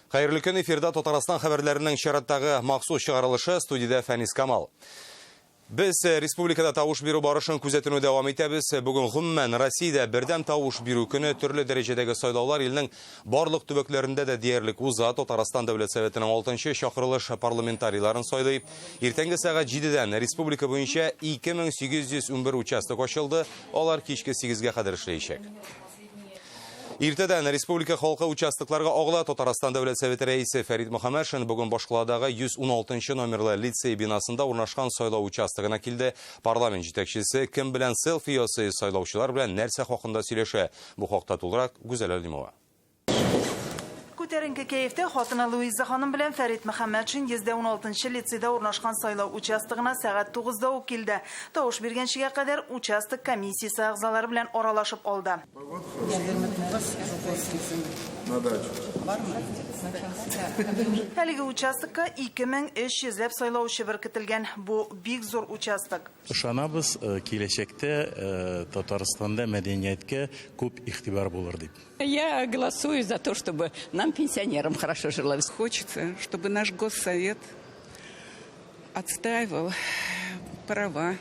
Хәерле көн, эфирда Татарстан хәбәрләренең чираттагы махсус чыгарылышы, студиядә Фәнис Камал. Без республикада тавыш бирү барышын күзәтүне дәвам итәбез. Бүген гомумән Россиядә бердәм тавыш бирү көне, төрле дәрәҗәдәге сайлаулар илнең барлык төбәкләрендә дә диярлек уза. Татарстан Дәүләт Советының 6нчы чакырылыш парламентарийларын сайлый. Иртәнге сәгать 7-дән республика буенча 2811 участок ачылды. Алар кичке 8-гә кадәр эшләячәк. Иртәдән республика халкы участокларга агыла. Татарстан Дәүләт Советы рәисе Фәрит Мөхәммәтшин бүген башкаладагы 116 номерлы лицей бинасында урнашкан сайлау участогына килде. Парламент җитәкчесе кем белән селфи ясый, сайлаучылар белән нәрсә хакында сөйләшә? Бу хакта тулырак Гүзәл Әлимова. Күтәренке кәефтә хатыны Луиза ханым белән Фәрит Мөхәммәтшин 116 лицейда урнашкан сайлау участогына сәгать 9-да ук килде. Тавыш биргәнчегә кадәр участок комиссиясе әгъзалары белән аралашып алды. Әлеге участокка 2300 ләп сайлаучы беркетелгән. Бу бик зур участок. Ышанабыз, киләчәктә Татарстанда мәдәнияткә күп игътибар булыр дип. Я голосую за то, чтобы нам, пенсионерам, хорошо жилось. Хочется, чтобы наш Госсовет отстаивал права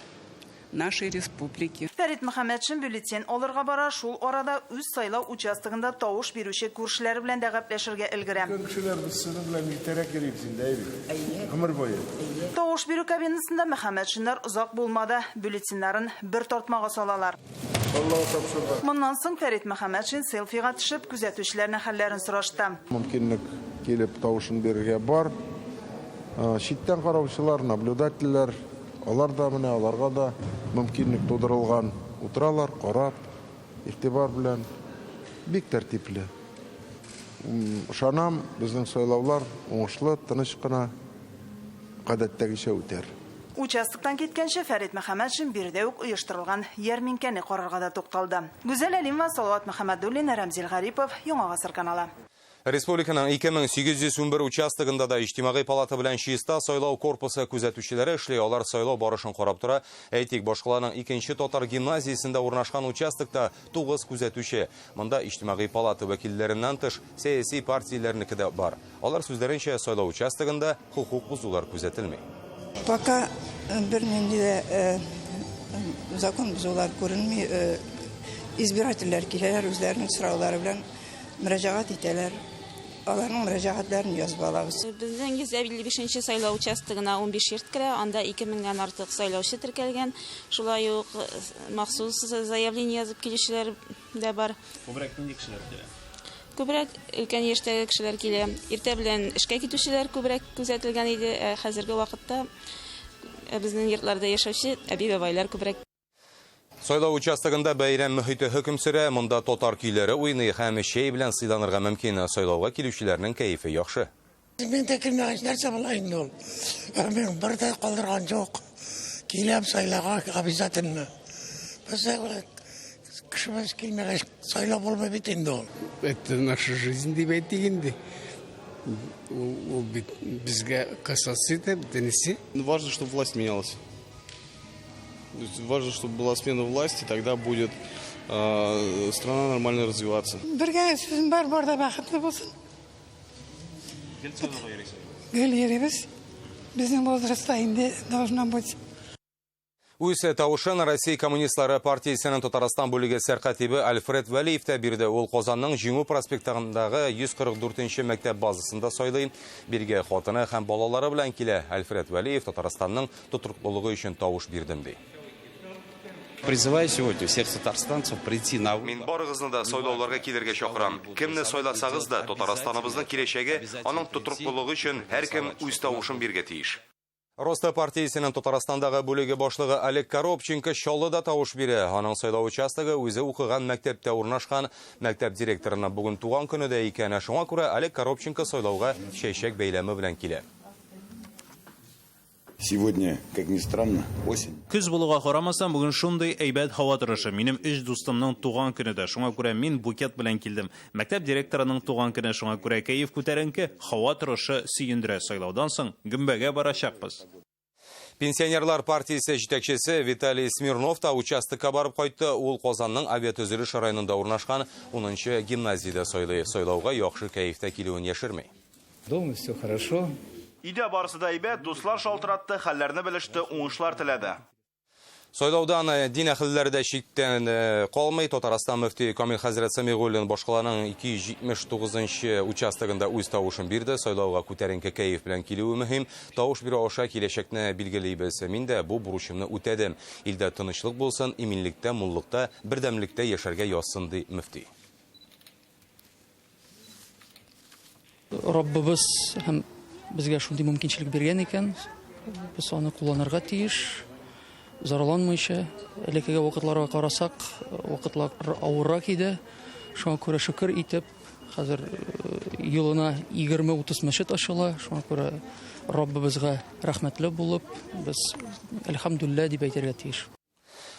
нашей республики. Фәрит Мөхәммәтшин бюллетень алырга бара, шул арада үз сайлау участогында тавыш бирүче күршеләре белән дә гәпләшергә өлгерә. Өлкән кешеләр без сезнең белән иртәрәк йөрибез инде, әйе бит? Әйе. Гомер буе. Тавыш бирү кабинасында Мөхәммәтшиннар озак булмады, бюллетеньнәрен бер тартмага салалар. Аллага тапшырдык. Моннан соң Фәрит Мөхәммәтшин селфига төшеп, күзәтүчеләрнең хәлләрен сорашты. Мөмкинлек килеп тавышын бирергә бар. Читтән караучылар, наблюдательләр, алар да менә аларга да мөмкинлек тудырылган. Утыралар, карап, игътибар белән, бик тәртипле. Ышанам, безнең сайлаулар уңышлы, тыныч кына, гадәттәгечә үтәр. Участоктан киткәнче Фәрит Мөхәммәтшин биредә үк оештырылган ярминкәне карарга да тукталды. Гүзәл Әлимова, Салават Мөхәммәдуллин, Рәмзил Гарипов, Яңа Гасыр каналы. Республиканың 2811 участогында да Иҗтимагый палата белән чиста сайлау корпусы күзәтүчеләре эшли. Алар сайлау барышын карап тора. Әйтик, башкаланың икенче татар гимназиясендә урнашкан участокта 9 күзәтүче. Монда Иҗтимагый палата вәкилләреннән тыш сәяси партияләрнеке дә бар. Алар сүзләренчә, сайлау участогында хокук бозулар күзәтелми. Пока бернинди дә закон бозулар күренми. Избирательләр киләләр, үзләренең сораулары белән мөрәҗәгать итәләр. Аларның мөрәҗәгатьләрен язып алабыз. Безнең 155 сайлау участогына 15 йорт керә, анда 2000-нән артык сайлаучы теркәлгән. Шулай ук махсус заявление язып килүчеләр дә бар. Күбрәк нинди кешеләр килә? Күбрәк өлкән яшьтәге кешеләр килә. Иртә белән эшкә китүчеләр күбрәк күзәтелгән иде. Ә хәзерге вакытта безнең йортларда яшәүче әби-бабайлар күбрәк. Сайлау участогында бәйрәм мөхите хөкем сөрә. Монда татар көйләре уйный һәм чәй белән сыйланырга мөмкин. Сайлауга килүчеләрнең кәефе яхшы. Мин дә килмәгәч, нәрсә була инде ул? Мин бер дә калдырган юк. Киләм сайлауга обязательно. Без кешебез килмәгәч, сайлау булмый бит инде ул. Это наша жизнь дип әйтик инде. Ул бит безгә касаться итә, бөтенесе. Важно, чтобы власть менялась. Важно, чтобы была смена власти, тогда будет страна нормально развиваться. Бергә сүзем бар, бар да бәхетле булсын. Гел сайлауга йөрисез? Гел йөрибез. Безнең возрастта инде должно быть. Үз тавышын Россия коммунистлары партиясенең Татарстан бүлеге сәркатибе Альфред Вәлиев тә бирде. Ул Казанның Җиңү проспектындагы 144 мәктәп базасында сайлый. Биргә хатыны һәм балалары белән килә. Альфред Вәлиев Татарстанның тотрыклылыгы өчен тавыш бирдем ди. Призываю сегодня всех татарстанцев прийти на Мин барыгызны да сайлауларга килергә чакырам. Кемне сайласагыз да, Татарстаныбызның киләчәге, аның тотрыклылыгы өчен һәркем үз тавышын бирергә тиеш. Роста партиясенең Татарстандагы бүлеге башлыгы Олег Коробченко Чаллыда тавыш бирә. Аның сайлау участогы үзе укыган мәктәптә урнашкан. Мәктәп директорына бүген туган көне дә икән. Шуңа күрә Олег Коробченко сайлауга чәчәк бәйләме белән килә. Сегодня, как ни странно, осень. Көз булуга карамастан, бүген шундый әйбәт һава торышы. Минем өч дустымның туган көне дә. Шуңа күрә мин букет белән килдем. Мәктәп директорының туган көне, шуңа күрә кәеф күтәренке, һава торышы сөендерә. Сайлаудан соң гөмбәгә барачакбыз. Пенсионерлар партиясе җитәкчесе Виталий Смирнов та участокка барып кайтты. Ул Казанның авиатөзелеш районында урнашкан 10 гимназиядә сайлый. Сайлауга яхшы кәефтә килүен яшерми. Дома все хорошо. Өйдә барысы да әйбәт, дуслар шалтыратты, хәлләрне белеште, уңышлар теләде. Сайлаудан э, дин әһелләре дә читтән э, калмый. Татарстан мөфтие Камил хәзрәт Сәмигуллин башкаланың 279 участогында үз тавышын бирде. Сайлауга күтәренке кәеф белән килүе мөһим. Тавыш бирү аша киләчәкне билгелибез. Мин дә бу бурычымны үтәдем. Илдә тынычлык булсын, иминлектә, муллыкта, бердәмлектә яшәргә язсын, ди мөфти. Раббыбыз һәм безгә шундый мөмкинчелек биргән икән, без аны кулланырга тиеш, зарланмыйча. Элеккеге вакытларга карасак, вакытлар авыррак иде. Шуңа күрә шөкер итеп, хәзер э, елына 20-30 мәчет ачыла. Шуңа күрә Раббыбызга рәхмәтле булып, без әлхәмдүлилләһ дип әйтергә тиеш.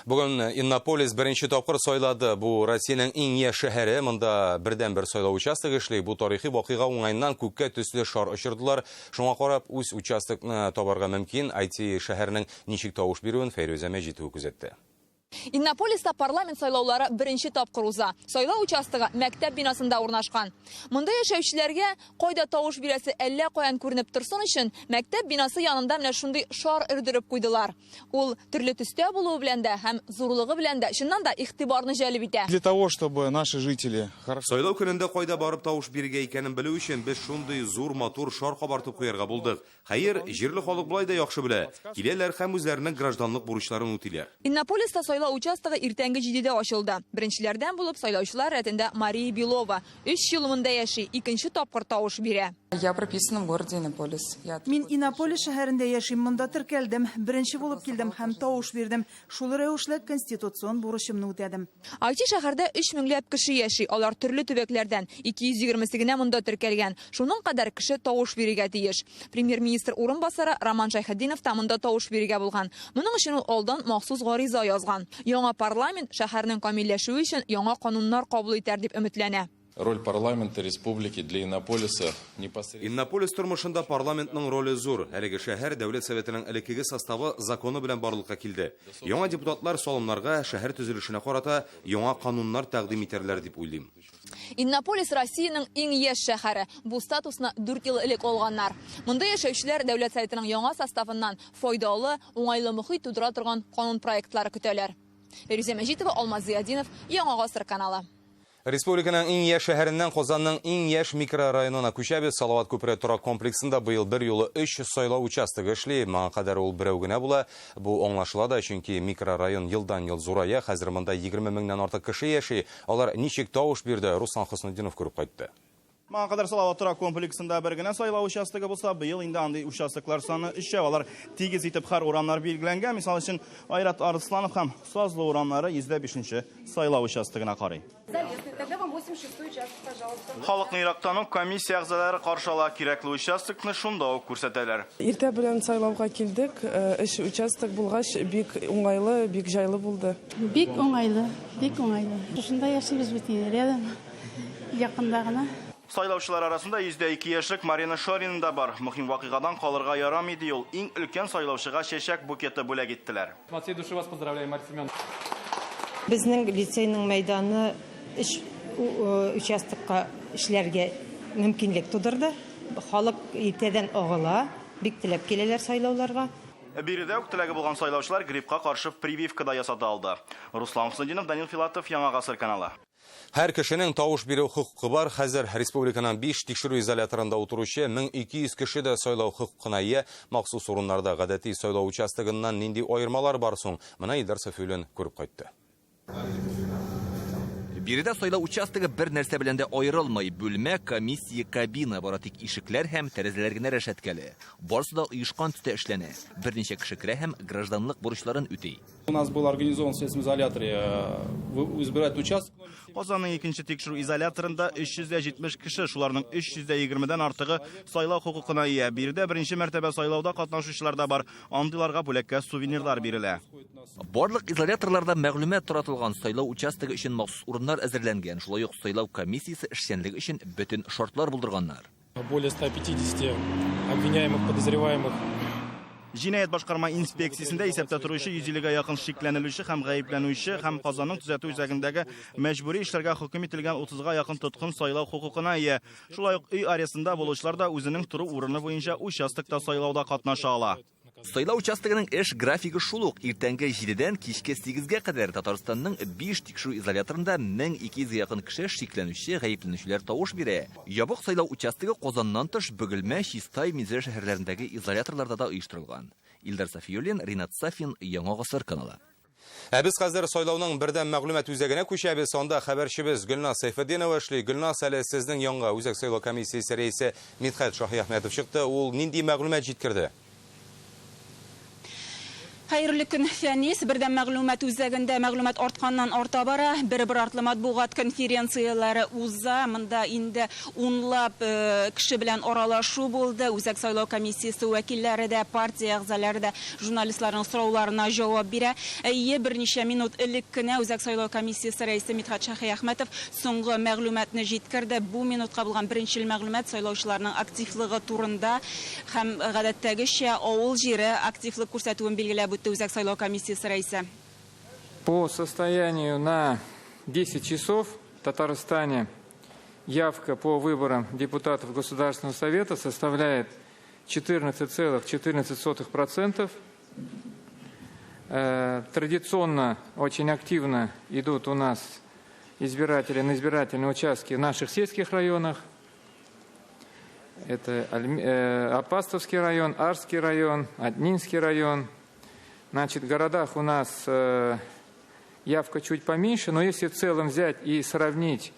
Бүген Иннополис беренче тапкыр сайлады. Бу Россиянең иң яшь шәһәре. Монда бердәнбер сайлау участогы эшли. Бу тарихи вакыйга уңаеннан күккә төсле шар очырдылар. Шуңа карап, үз участокны табарга мөмкин. IT шәһәрнең ничек тавыш бирүен Фәйрүзә Мәҗитова күзәтте. Иннополиста парламент сайлаулары беренче тапкыр уза. Сайлау участогы мәктәп бинасында урнашкан. Монда яшәүчеләргә кайда тавыш бирәсе әллә каян күренеп торсын өчен, мәктәп бинасы янында менә шундый шар өрдереп куйдылар. Ул төрле төстә булуы белән дә һәм зурлыгы белән дә чыннан да игътибарны җәлеп итә. Для того, чтобы наши жители хорошо. Сайлау көнендә кайда барып тавыш бирергә икәнен белү өчен без шундый зур матур шар кабартып куярга булдык. Хәер, җирле халык болай да яхшы белә. Киләләр һәм үзләренең гражданлык бурычларын үтиләр. Иннополиста сайлау участогы иртәнге җидедә ачылды. Беренчеләрдән булып сайлаучылар рәтендә Мария Белова. Өч ел монда яши, икенче тапкыр тавыш бирә. Я прописана в городе Иннополис. Я Мин Иннополис шәһәрендә яшим, монда теркәлдем. Беренче булып килдем һәм тавыш бирдем. Шул рәвешле конституцион бурычымны үтәдем. IT шәһәрдә өч меңләп кеше яши, алар төрле төбәкләрдән. 220-се генә монда теркәлгән. Шуның кадәр кеше тавыш бирергә тиеш. Премьер-министр урынбасары Роман Шәйхетдинов та монда тавыш бирергә булган. Моның өчен ул алдан махсус гариза язган. Яңа парламент шәһәрнең камилләшүе өчен яңа кануннар кабул итәр дип өметләнә. Роль парламента республики для Иннополиса непосредственно. Иннополис тормышында парламентның роле зур. Әлеге шәһәр Дәүләт Советының элеккеге составы законы белән барлыкка килде. Яңа депутатлар салымнарга, шәһәр төзелешенә карата яңа кануннар тәкъдим итәрләр дип уйлыйм. Иннополис Россиянең иң яшь шәһәре. Бу статусны дүрт ел элек алганнар. Монда яшәүчеләр Дәүләт Советының яңа составыннан файдалы, уңайлы мохит тудыра торган канун проектлары көтәләр. Фәйрүзә Мәҗитова, Алмаз Зыятдинов, Яңа гасыр каналы. Республиканың иң яшь шәһәреннән Казанның иң яшь микрорайонына күчәбез. Салават күпере торак комплексында быел бер юлы өч сайлау участогы эшли. Моңа кадәр ул берәү генә була. Бу аңлашыла да, чөнки микрорайон елдан-ел зурая. Хәзер монда 20 меңнән артык кеше яши. Алар ничек тавыш бирде, Руслан Хөснетдинов күреп кайтты. Моңа кадәр Салават торак комплексында бер генә сайлау участогы булса, быел инде андый участоклар саны өчәү. Алар тигез итеп һәр урамнар билгеләнгән. Мисал өчен, Айрат Арысланов һәм Сазлы урамнары 105 нче сайлау участогына карый. Тогда вам 86 участок, пожалуйста. Халыкны ерактан ук комиссия әгъзалары каршы ала, кирәкле участокны шунда ук күрсәтәләр. Иртә белән сайлауга килдек. Өч участок булгач, бик уңайлы, бик җайлы булды. Бик уңайлы, бик уңайлы. Шушында яшибез бит инде, рядом, якында гына. Сайлаучылар арасында 102 яшьлек Марина Шорина да бар. Мөһим вакыйгадан калырга ярамый ди ул. Иң өлкән сайлаучыга чәчәк букеты бүләк иттеләр. От всей души вас поздравляем, Мария Семеновна. Безнең лицейның мәйданы өч участокка эшләргә мөмкинлек тудырды. Халык иртәдән агыла, бик теләп киләләр сайлауларга. Биредә үк теләге булган сайлаучылар гриппка каршы прививка да ясата алды. Руслан Хөснетдинов, Данил Филатов, Яңа гасыр каналы. Һәр кешенең тавыш бирү хокукы бар. Хәзер республиканың 5 тикшерү изоляторында утыручы 1200 кеше дә сайлау хокукына ия. Махсус урыннарда гадәти сайлау участогыннан нинди аермалар бар соң? Моны Илдар Сафиуллин күреп кайтты. Биредә сайлау участогы бер нәрсә белән дә аерылмый. Бүлмә, комиссия, кабина бары тик ишекләр һәм тәрәзәләр генә рәшәткәле. Барысы да оешкан төстә эшләнә. Берничә кеше керә һәм гражданлык бурычларын үти. У нас был организован в следственном изоляторе избирательный участок. Казанның икенче тикшерү изоляторында 370 кеше, шуларның 320дән артыгы сайлау хокукына ия. Биредә беренче мәртәбә сайлауда катнашучылар да бар. Андыйларга бүләккә сувенирлар бирелә. Барлык изоляторларда мәгълүмат таратылган сайлау участогы өчен махсус урыннар әзерләнгән. Шулай ук сайлау комиссиясе эшчәнлеге өчен бөтен шартлар булдырганнар. Более 150 обвиняемых, подозреваемых. Җинаять башкарма инспекциясендә исәптә торучы 150гә якын шикләнелүче һәм гаепләнүче һәм Казанның төзәтү үзәгендәге мәҗбүри эшләргә хөкем ителгән 30га якын тоткын сайлау хокукына ия. Шулай ук өй арестында булучылар да үзенең тору урыны буенча участокта сайлауда катнаша ала. Сайлау участогының эш графигы шул ук: иртәнге 7дән кичке 8гә кадәр. Татарстанның 5 тикшерү изоляторында 1200гә якын кеше, шикләнүче, гаепләнүчеләр тавыш бирә. Ябык сайлау участогы Казаннан тыш Бөгелмә, Чистай, Минзәлә шәһәрләрендәге изоляторларда да оештырылган. Илдар Сафиуллин, Ринат Сафин, Яңа Гасыр каналы. Ә без хәзер сайлауның бердәм мәгълүмат үзәгенә күчәбез. Анда хәбәрчебез Гөлназ Сәйфетдинова эшли. Гөлназ, әле сезнең янга Үзәк сайлау комиссиясе рәисе Мидхәт Шаһиәхмәтов чыкты. Ул нинди мәгълүмат җиткерде? Хәерле көн, Фәнис. Бердәм мәгълүмат үзәгендә мәгълүмат артканнан арта бара. Бер-бер артлы матбугат конференцияләре уза. Монда инде унлап кеше белән аралашу булды. Үзәк сайлау комиссиясе вәкилләре дә, партия әгъзалары да журналистларның сорауларына җавап бирә. Әйе, берничә минут элек кенә Үзәк сайлау комиссиясе рәисе Мидхәт Шаһиәхмәтов соңгы мәгълүматны җиткерде. Бу минутка булган беренчел мәгълүмат сайлаучыларның активлыгы турында һәм гадәттәгечә авыл җире активлык күрсәтүен билгеләп үтте Үзәк сайлау комиссиясе рәисе. По состоянию на 10 часов в Татарстане явка по выборам депутатов Государственного совета составляет 14,14%. Традиционно очень активно идут у нас избиратели на избирательные участки в наших сельских районах. Это Апастовский район, Арский район, Атнинский район. Значит, в городах у нас явка чуть поменьше, но если в целом взять и сравнить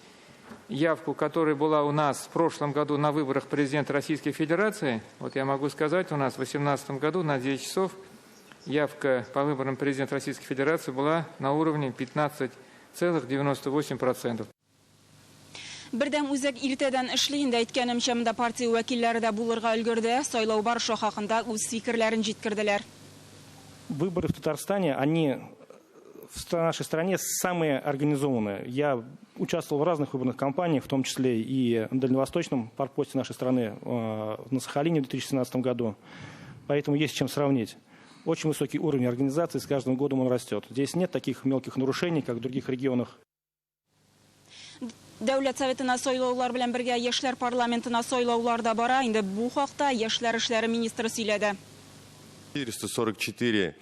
явку, которая была у нас в прошлом году на выборах президента Российской Федерации, вот я могу сказать, у нас в 2018 году на 9 часов явка по выборам президента Российской Федерации была на уровне 15,98%. Бердәм үзәк иртәдән эшли, инде әйткәнемчә, монда партия вәкилләре дә булырга өлгерде. Сайлау барышы хакында үз фикерләрен җиткерделәр. Выборы в Татарстане, они в нашей стране самые организованные. Я участвовал в разных выборных кампаниях, в том числе и на дальневосточном форпосте нашей страны, на Сахалине в 2017 году. Поэтому есть чем сравнить. Очень высокий уровень организации, с каждым годом он растет. Здесь нет таких мелких нарушений, как в других регионах. Дәүләт Советына сайлаулар белән бергә Яшьләр парламентына сайлаулар да бара. Инде бу хакта Яшьләр эшләре министры сөйләде. 444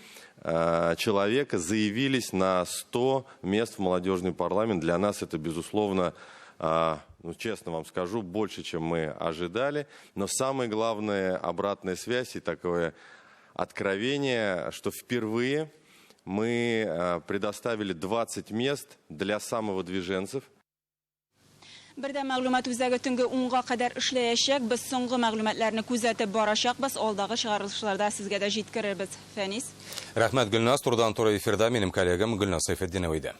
человека заявились на 100 мест в молодежный парламент. Для нас это, безусловно, ну, честно вам скажу, больше, чем мы ожидали. Но самое главное, обратная связь и такое откровение, что впервые мы предоставили 20 мест для самовыдвиженцев. Бердәм мәгълүмат үзәге төнге 10га кадәр эшләячәк. Без соңгы мәгълүматларны күзәтеп барачакбыз. Алдагы чыгарылышларда сезгә дә җиткерербез. Фәнис. Рәхмәт, Гөлназ. Турыдан-туры эфирда минем коллегам Гөлназ Сәйфетдинова иде.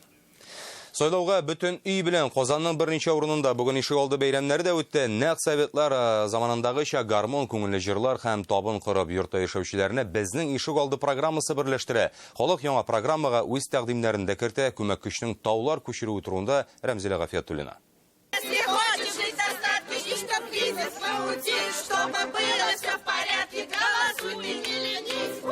Сайлауга бөтен өй белән Казанның берничә урынында бүген ишегалды бәйрәмнәре дә үтте. Нәкъ советлар заманындагыча гармон, күңелле җырлар һәм табын корып йортта яшәүчеләрне безнең ишегалды программасы берләштерә. Халык яңа программага үз тәкъдимнәрен дә кертә. Күмәк көчнең таулар күчерүе турында Рәмзилә Гафиятуллина. Если хочешь жить в достатке и чтоб кризис поутих, чтобы было все в порядке, голосуй, ты не ленись.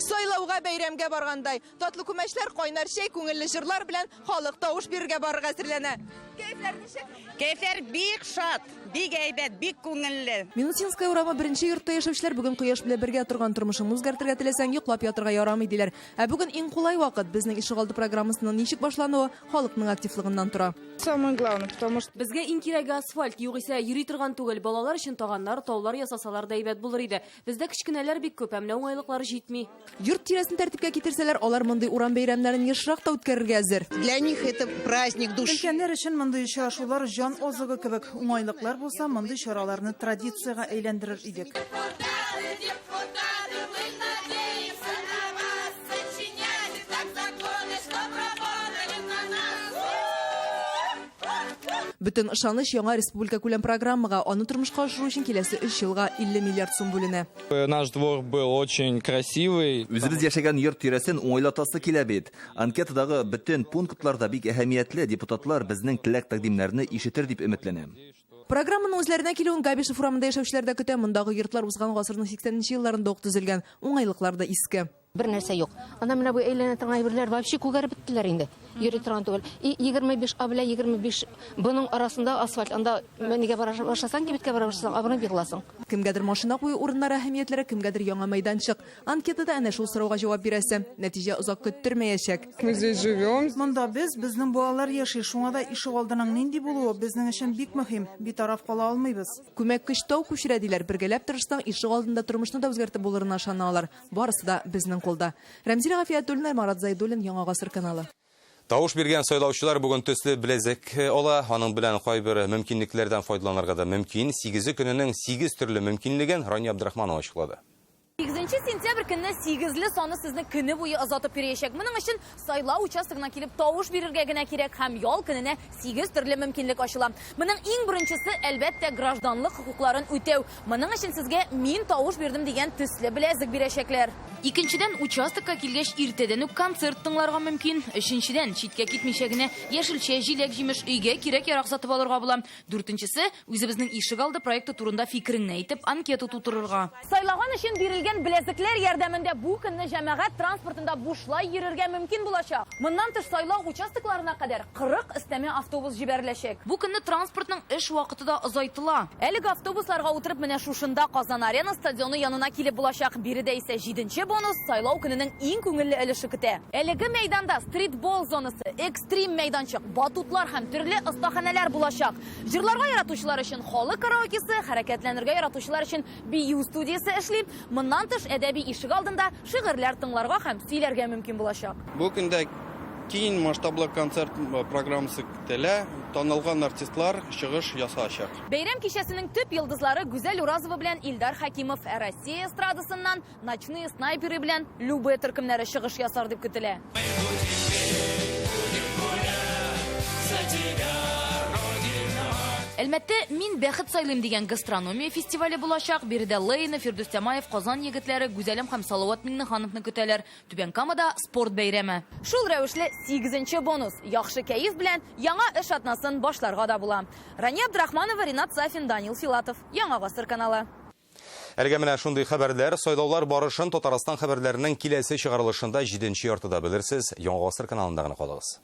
Сайлауга бәйрәмгә баргандай, татлы күмәчләр, кайнар чәй, күңелле җырлар белән халык тавыш бирергә барырга әзерләнә. Кәефләр ничек? Кәефләр бик шат, бик әйбәт, бик күңелле. Минусинская урамы беренче йортта яшәүчеләр бүген кояш белән бергә торган тормышыңны үзгәртергә теләсәң, йоклап ятырга ярамый диләр. Ә бүген иң кулай вакыт безнең ишегалды программасының ничек башлануы халыкның активлыгыннан тора. Самое главное, потому что безгә иң кирәге асфальт, югыйсә йөри торган түгел. Балалар өчен таганнар, таулар ясасалар да әйбәт булыр иде. Бездә кечкенәләр бик күп, ә менә уңайлыклар җитми. Йорт тирәсен тәртипкә китерсәләр, алар мондый урам бәйрәмнәрен ешрак та үткәрергә әзер. Для них это праздник души. Өлкәннәр өчен мондый очрашулар җан азыгы кебек. Уңайлыклар булса, мондый чараларны традициягә әйләндерер идек. Депутаты, депутаты, мы надеемся на вас. Сочиняйте так законы, чтоб работали на нас. Бөтен ышаныч яңа республика күләм программага, аны тормышка ашыру өчен киләсе 3 елга 50 миллиард сум бүленә. Наш двор был очень красивый. Үзебез яшәгән йорт тирәсен уңайлатасы килә бит. Анкетадагы бөтен пунктлар да бик әһәмиятле. Депутатлар безнең теләк-тәкъдимнәрне ишетер дип өметләнәм. Программаның үзләренә килүен Габишев урамында яшәүчеләр дә көтә. Мондагы йортлар узган гасырның 80 нче елларында ук төзелгән. Уңайлыклар да иске. Бер нәрсә юк. Анда менә бу әйләнә торган әйберләр вообще күгәреп беттеләр инде. Йөри торган түгел. И 25 А белән 25 Б-ның арасында асфальт. Анда нигә бара башласаң, кибеткә бара башласаң, абынып егыласың. Кемгәдер машина кую урыннары әһәмиятлерәк, кемгәдер яңа мәйданчык. Анкетада әнә шул сорауга җавап бирәсе. Нәтиҗә озак көттермәячәк. Мы здесь живем. Монда без, безнең балалар яши, шуңа да ишегалдының нинди булуы безнең өчен бик мөһим. Битараф кала алмыйбыз. Күмәк көч тау күчерә, диләр. Бергәләп тырышсаң, ишегалдында тормышны да үзгәртеп булырына ышана алар. Барысы да безнең кулда. Рәмзилә Гафиятуллина, Марат Зайдуллин, Яңа гасыр каналы. Тавыш биргән сайлаучылар бүген төсле беләзек ала. Аның белән кайбер мөмкинлекләрдән файдаланырга да мөмкин. Сигезе көненең сигез төрле мөмкинлеген Рания Абдрахманова ачыклады. 8 сентябрь көнне сигезле саны сезне көне буе озатып йөриячәк. Моның өчен сайлау участогына килеп тавыш бирергә генә кирәк һәм ял көненә сигез төрле мөмкинлек ачыла. Моның иң беренчесе, әлбәттә, гражданлык хокукларын үтәү. Моның өчен сезгә мин тавыш бирдем дигән төсле беләзек бирәчәкләр. Икенчедән, участокка килгәч, иртәдән үк концерт тыңларга мөмкин. Өченчедән, читкә китмичә генә яшелчә, җиләк-җимеш, өйгә кирәк-ярак сатып алырга була. Дүртенчесе, үзебезнең ишегалды проекты турында фикереңне әйтеп, анкета тутырырга. Сайлаган өчен бирелгән беләзекләр ярдәмендә бу көнне җәмәгать транспортында бушлай йөрергә мөмкин булачак. Моннан тыш, сайлау участокларына кадәр 40 өстәмә автобус җибәреләчәк. Бу көнне транспортның эш вакыты да озайтыла. Әлеге автобусларга утырып менә шушында Казан-Арена стадионы янына килеп булачак. Биредә исә җиденче бонус, сайлау көненең иң күңелле өлеше көтә. Әлеге мәйданда стритбол зонасы, экстрим мәйданчык, батутлар һәм төрле остаханәләр булачак. Җырларга яратучылар өчен халык караокесы, хәрәкәтләнергә яратучылар өчен бию студиясе эшли. Моннан тыш, әдәби ишегалдында шигырьләр тыңларга һәм сөйләргә мөмкин булачак. Бу көндә киң масштаблы концерт программасы көтелә, танылган артистлар чыгыш ясаячак. Бәйрәм кичәсенең төп йолдызлары Гүзәл Уразова белән Илдар Хәкимов, ә Россия эстрадасыннан Ночные снайперы белән Любэ төркемнәре чыгыш ясар дип көтелә. Әлмәттә Мин бәхет сайлыйм дигән гастрономия фестивале булачак. Биредә Лейна, Фирдүс Тямаев, Казан егетләре, Гүзәлем һәм Салават Миңнехановны көтәләр. Түбән Камада спорт бәйрәме. Шул рәвешле сигезенче бонус, яхшы кәеф белән яңа эш атнасын башларга да була. Рания Абдрахманова, Ринат Сафин, Данил Филатов, Яңа гасыр каналы. Әлегә менә шундый хәбәрләр. Сайлаулар барышын Татарстан хәбәрләренең киләсе чыгарылышында җиденче яртыда белерсез. Яңа гасыр каналында гына калыгыз.